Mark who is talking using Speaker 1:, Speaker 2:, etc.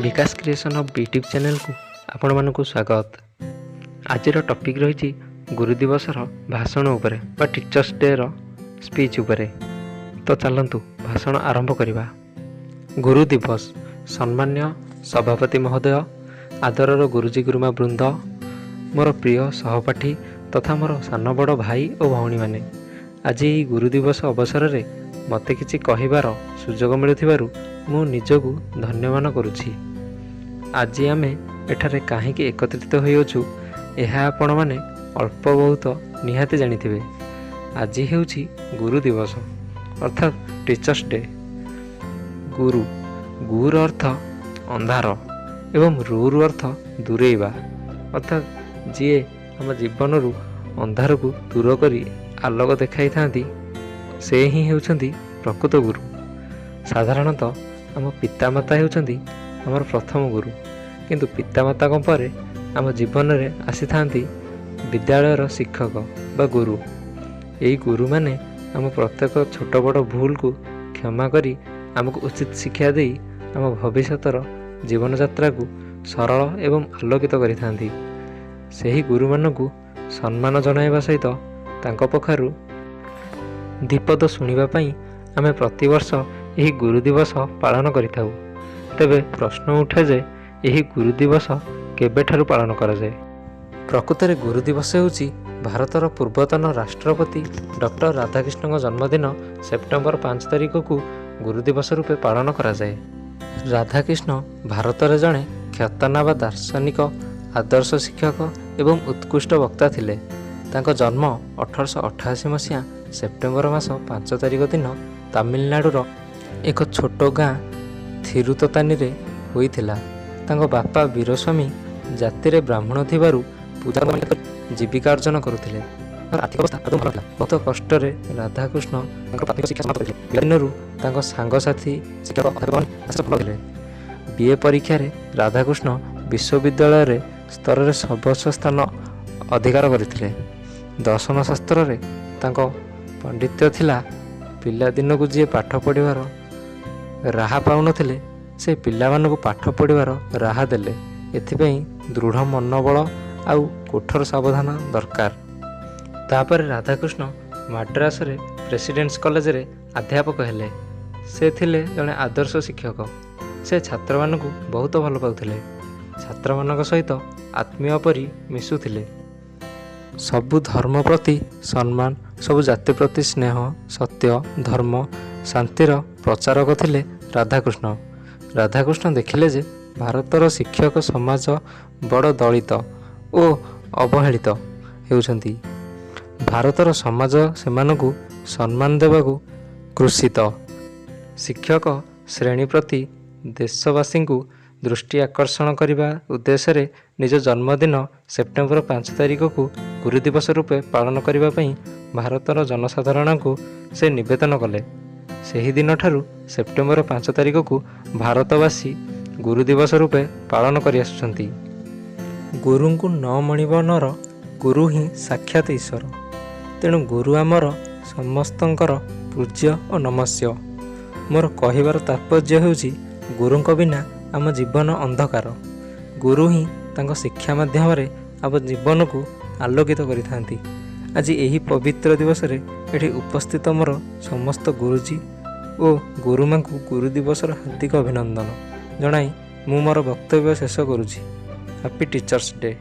Speaker 1: Bikash creation of YouTube ଚ୍ୟାନେଲ୍କୁ ଆପଣମାନଙ୍କୁ ସ୍ୱାଗତ। ଆଜିର ଟପିକ୍ ରହିଛି ଗୁରୁ ଦିବସର ଭାଷଣ ଉପରେ ବା ଟିଚର୍ସ ଡେର ସ୍ପିଚ୍ ଉପରେ। ତ ଚାଲନ୍ତୁ ଭାଷଣ ଆରମ୍ଭ କରିବା। ଗୁରୁ ଦିବସ। ସମ୍ମାନୀୟ ସଭାପତି ମହୋଦୟ, ଆଦରର ଗୁରୁଜୀ ଗୁରୁମା ବୃନ୍ଦ, ମୋର ପ୍ରିୟ ସହପାଠୀ ତଥା ମୋର ସାନ ବଡ଼ ଭାଇ ଓ ଭଉଣୀମାନେ, ଆଜି ଏହି ଗୁରୁ ଦିବସ ଅବସରରେ ମୋତେ କିଛି କହିବାର ସୁଯୋଗ ମିଳୁଥିବାରୁ ମୁଁ ନିଜକୁ ଧନ୍ୟମନେ କରୁଛି। ଆଜି ଆମେ ଏଠାରେ କାହିଁକି ଏକତ୍ରିତ ହୋଇଅଛୁ, ଏହା ଆପଣମାନେ ଅଳ୍ପ ବହୁତ ନିହାତି ଜାଣିଥିବେ। ଆଜି ହେଉଛି ଗୁରୁ ଦିବସ, ଅର୍ଥାତ୍ ଟିଚର୍ସ ଡେ। ଗୁରୁ, ଗୁର ଅର୍ଥ ଅନ୍ଧାର ଏବଂ ରୁର ଅର୍ଥ ଦୂରେଇବା, ଅର୍ଥାତ୍ ଯିଏ ଆମ ଜୀବନରୁ ଅନ୍ଧାରକୁ ଦୂର କରି ଆଲୋକ ଦେଖାଇଥାନ୍ତି, ସେ ହିଁ ହେଉଛନ୍ତି ପ୍ରକୃତ ଗୁରୁ। ସାଧାରଣତଃ ଆମ ପିତାମାତା ହେଉଛନ୍ତି ଆମର ପ୍ରଥମ ଗୁରୁ, କିନ୍ତୁ ପିତାମାତାଙ୍କ ପରେ ଆମ ଜୀବନରେ ଆସିଥାନ୍ତି ବିଦ୍ୟାଳୟର ଶିକ୍ଷକ ବା ଗୁରୁ। ଏହି ଗୁରୁମାନେ ଆମ ପ୍ରତ୍ୟେକ ଛୋଟ ବଡ଼ ଭୁଲକୁ କ୍ଷମା କରି ଆମକୁ ଉଚିତ ଶିକ୍ଷା ଦେଇ ଆମ ଭବିଷ୍ୟତର ଜୀବନଯାତ୍ରାକୁ ସରଳ ଏବଂ ଆଲୋକିତ କରିଥାନ୍ତି। ସେହି ଗୁରୁମାନଙ୍କୁ ସମ୍ମାନ ଜଣାଇବା ସହିତ ତାଙ୍କ ପାଖରୁ ଦ୍ୱିପଦ ଶୁଣିବା ପାଇଁ ଆମେ ପ୍ରତିବର୍ଷ ଏହି ଗୁରୁ ଦିବସ ପାଳନ କରିଥାଉ। ତେବେ ପ୍ରଶ୍ନ ଉଠେ ଯେ ଏହି ଗୁରୁ ଦିବସ କେବେଠାରୁ ପାଳନ କରାଯାଏ? ପ୍ରକୃତରେ ଗୁରୁ ଦିବସ ହେଉଛି ଭାରତର ପୂର୍ବତନ ରାଷ୍ଟ୍ରପତି ଡକ୍ଟର ରାଧାକୃଷ୍ଣଙ୍କ ଜନ୍ମଦିନ ସେପ୍ଟେମ୍ବର 5 ତାରିଖକୁ ଗୁରୁ ଦିବସ ରୂପେ ପାଳନ କରାଯାଏ। ରାଧାକୃଷ୍ଣ ଭାରତରେ ଜଣେ ଖ୍ୟାତନାମା ଦାର୍ଶନିକ, ଆଦର୍ଶ ଶିକ୍ଷକ ଏବଂ ଉତ୍କୃଷ୍ଟ ବକ୍ତା ଥିଲେ। ତାଙ୍କ ଜନ୍ମ 1888 ମସିହା ସେପ୍ଟେମ୍ବର ମାସ 5 ତାରିଖ ଦିନ ତାମିଲନାଡ଼ୁର ଏକ ଛୋଟ ଗାଁ ଥିରୁତତାନୀରେ ହୋଇଥିଲା। ତାଙ୍କ ବାପା ବୀରସ୍ୱାମୀ ଜାତିରେ ବ୍ରାହ୍ମଣ ଥିବାରୁ ପୂଜା ଜୀବିକା ଅର୍ଜନ କରୁଥିଲେ। ଆର୍ଥିକ ଅବସ୍ଥା ଆଦୌ ଭଲ ନଥିଲା। ବହୁତ କଷ୍ଟରେ ରାଧାକୃଷ୍ଣ ତାଙ୍କର ପ୍ରାଥମିକ ଶିକ୍ଷା ସମାପ୍ତ କରିଥିଲେ। ପିଲାଦିନରୁ ତାଙ୍କ ସାଙ୍ଗସାଥି, ଶିକ୍ଷକ, ଅଧ୍ୟାପକମାନେ ଭଲ ଥିଲେ। ବିଏ ପରୀକ୍ଷାରେ ରାଧାକୃଷ୍ଣ ବିଶ୍ୱବିଦ୍ୟାଳୟରେ ସ୍ତରରେ ସର୍ବୋଚ୍ଚ ସ୍ଥାନ ଅଧିକାର କରିଥିଲେ। ଦର୍ଶନ ଶାସ୍ତ୍ରରେ ତାଙ୍କ ପାଣ୍ଡିତ୍ୟ ଥିଲା। ପିଲାଦିନକୁ ଯିଏ ପାଠ ପଢ଼ିବାର ରାହା ପାଉନଥିଲେ, ସେ ପିଲାମାନଙ୍କୁ ପାଠ ପଢ଼ିବାର ରାହା ଦେଲେ। ଏଥିପାଇଁ ଦୃଢ଼ ମନୋବଳ ଆଉ କଠୋର ସାବଧାନ ଦରକାର। ତାପରେ ରାଧାକୃଷ୍ଣ ମାଡ୍ରାସରେ ପ୍ରେସିଡେନ୍ସ କଲେଜରେ ଅଧ୍ୟାପକ ହେଲେ। ସେ ଥିଲେ ଜଣେ ଆଦର୍ଶ ଶିକ୍ଷକ। ସେ ଛାତ୍ରମାନଙ୍କୁ ବହୁତ ଭଲ ପାଉଥିଲେ। ଛାତ୍ରମାନଙ୍କ ସହିତ ଆତ୍ମୀୟ ପରି ମିଶୁଥିଲେ। ସବୁ ଧର୍ମ ପ୍ରତି ସମ୍ମାନ, ସବୁ ଜାତି ପ୍ରତି ସ୍ନେହ, ସତ୍ୟ, ଧର୍ମ, ଶାନ୍ତିର ପ୍ରଚାରକ ଥିଲେ ରାଧାକୃଷ୍ଣ। ରାଧାକୃଷ୍ଣ ଦେଖିଲେ ଯେ ଭାରତର ଶିକ୍ଷକ ସମାଜ ବଡ଼ ଦଳିତ ଓ ଅବହେଳିତ ହେଉଛନ୍ତି। ଭାରତର ସମାଜ ସେମାନଙ୍କୁ ସମ୍ମାନ ଦେବାକୁ କୃଷିତ। ଶିକ୍ଷକ ଶ୍ରେଣୀ ପ୍ରତି ଦେଶବାସୀଙ୍କୁ ଦୃଷ୍ଟି ଆକର୍ଷଣ କରିବା ଉଦ୍ଦେଶ୍ୟରେ ନିଜ ଜନ୍ମଦିନ ସେପ୍ଟେମ୍ବର 5 ତାରିଖକୁ ଗୁରୁ ଦିବସ ରୂପେ ପାଳନ କରିବା ପାଇଁ ଭାରତର ଜନସାଧାରଣଙ୍କୁ ସେ ନିବେଦନ କଲେ। ସେହିଦିନଠାରୁ ସେପ୍ଟେମ୍ବର 5 ତାରିଖକୁ ଭାରତବାସୀ ଗୁରୁ ଦିବସ ରୂପେ ପାଳନ କରିଆସୁଛନ୍ତି। ଗୁରୁଙ୍କୁ ନ ମଣିବ ନର, ଗୁରୁ ହିଁ ସାକ୍ଷାତ ଈଶ୍ୱର। ତେଣୁ ଗୁରୁ ଆମର ସମସ୍ତଙ୍କର ପୂଜ୍ୟ ଓ ନମସ୍ୟ। ମୋର କହିବାର ତାତ୍ପର୍ଯ୍ୟ ହେଉଛି, ଗୁରୁଙ୍କ ବିନା ଆମ ଜୀବନ ଅନ୍ଧକାର। ଗୁରୁ ହିଁ ତାଙ୍କ ଶିକ୍ଷା ମାଧ୍ୟମରେ ଆମ ଜୀବନକୁ ଆଲୋକିତ କରିଥାନ୍ତି। ଆଜି ଏହି ପବିତ୍ର ଦିବସରେ ଏଠି ଉପସ୍ଥିତ ମୋର ସମସ୍ତ ଗୁରୁଜୀ ଓ ଗୁରୁମାଙ୍କୁ ଗୁରୁ ଦିବସର ହାର୍ଦ୍ଦିକ ଅଭିନନ୍ଦନ ଜଣାଇ ମୁଁ ମୋର ବକ୍ତବ୍ୟ ଶେଷ କରୁଛି। Happy teachers day.